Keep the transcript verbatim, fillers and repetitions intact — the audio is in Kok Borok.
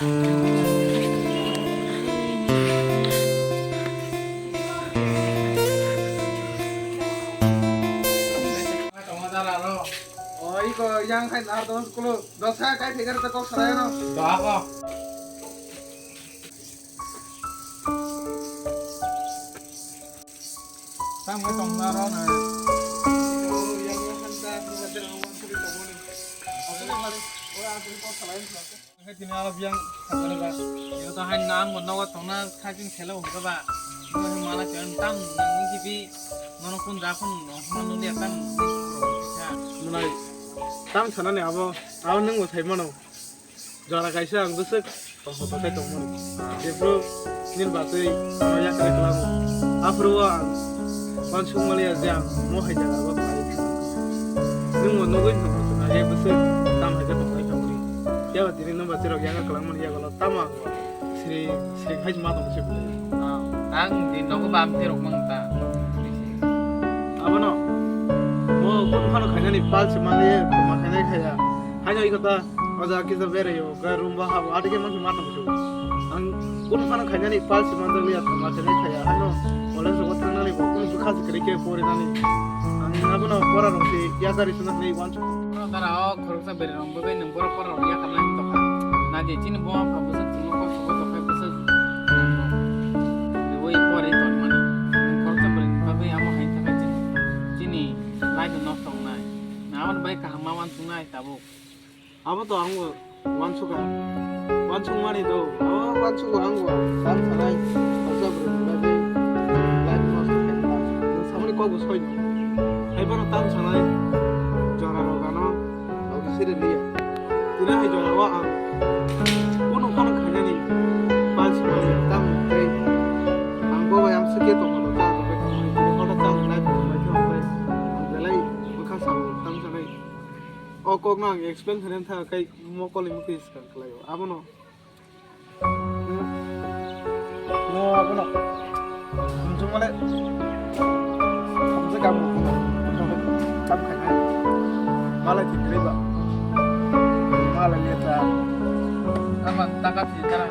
O, iko yang hai nar dos kulo, dos ha kai thegar ta kok sarai no. Doa ko. Tamo tong na ro na. Yang yang han ta ni hajar ang wan kuli tong ni. Asli hari, o, asli kok sarai no. Khe tini aro biyang sakjani ba. Iro to hain nang bo nogo tongna sakjing selo hwnkhe ba. Nogo se mala khe tam nang ni kibi nono kun ja kun no hwnma nuli tam. Mwnai tam sanani abo, abo nwng bo sai mano. Jora kaisa ang bwswk tongtho tongthai tongmani. Jephru nini bagwi ano yakari kwlango. Aphuru o ang uansuk maliya je ang mo hai jaga o khlai. Nwng bo nugwi tongtho tongthai bwswk tam hai khe tongthai tongmani. Phiya ba tini nwng ba chwrok yago kwlangmani yago tamo ang sri sri hai ma tong se bwlai. Ah, ang di nogo bam te rok mang ta. Abono mo kun phano khainani pal se maliya ma khainai khaya. Haino iko ta o jaga kisa berai o, ga room bo habo, adi khe mansi ma tong su. Ang kun phano khainani pal se manjak liya, ma khainai khaya. Haino college rogo thangnani bo kun bwkha se kwrwi khe porinani. Ang abono pora rok se yakari swnaknai uansuk. Tara o khoroksa berai rok bai nwng borok pora rok yakarna hin tokha. Na di chini buma pha bwswk chwngno kok sobo tokha bwswk. Oi pori tongmani. Khoroksa berai rok bai amo hai thangkha chini, chini life no nosto wngnai. Na aboni bai kaham ma uansuknai tabuk. Abo to ang bo uansukha. Uansukmani do. Abo uansugo ang bo. Tam sanai. Khoroksa bwrwi ni bagwi life nosto khaima. Nwng samani kok bo soi no. Hai bono tam sanai. Jora rok ano. Abo khe siri liya. Tini hai jora o ang. Bono phano khainani. Pal se maliya. Tam tei. Ang bo bai ang swkhe tongmano. Cha tongbai tongmani. Tini kono cha life tongbai tongbai. Ang belai bwkha sao. Tam sanai. O kokno ang explain khainani thangkha kai mokol ni mukti swkang khlaio. Abono. Mo abono. Hamjak male. Hamjak kamu. Kam khainai. Malai thik khlaiba. Malai leta. Ama taka thik kara.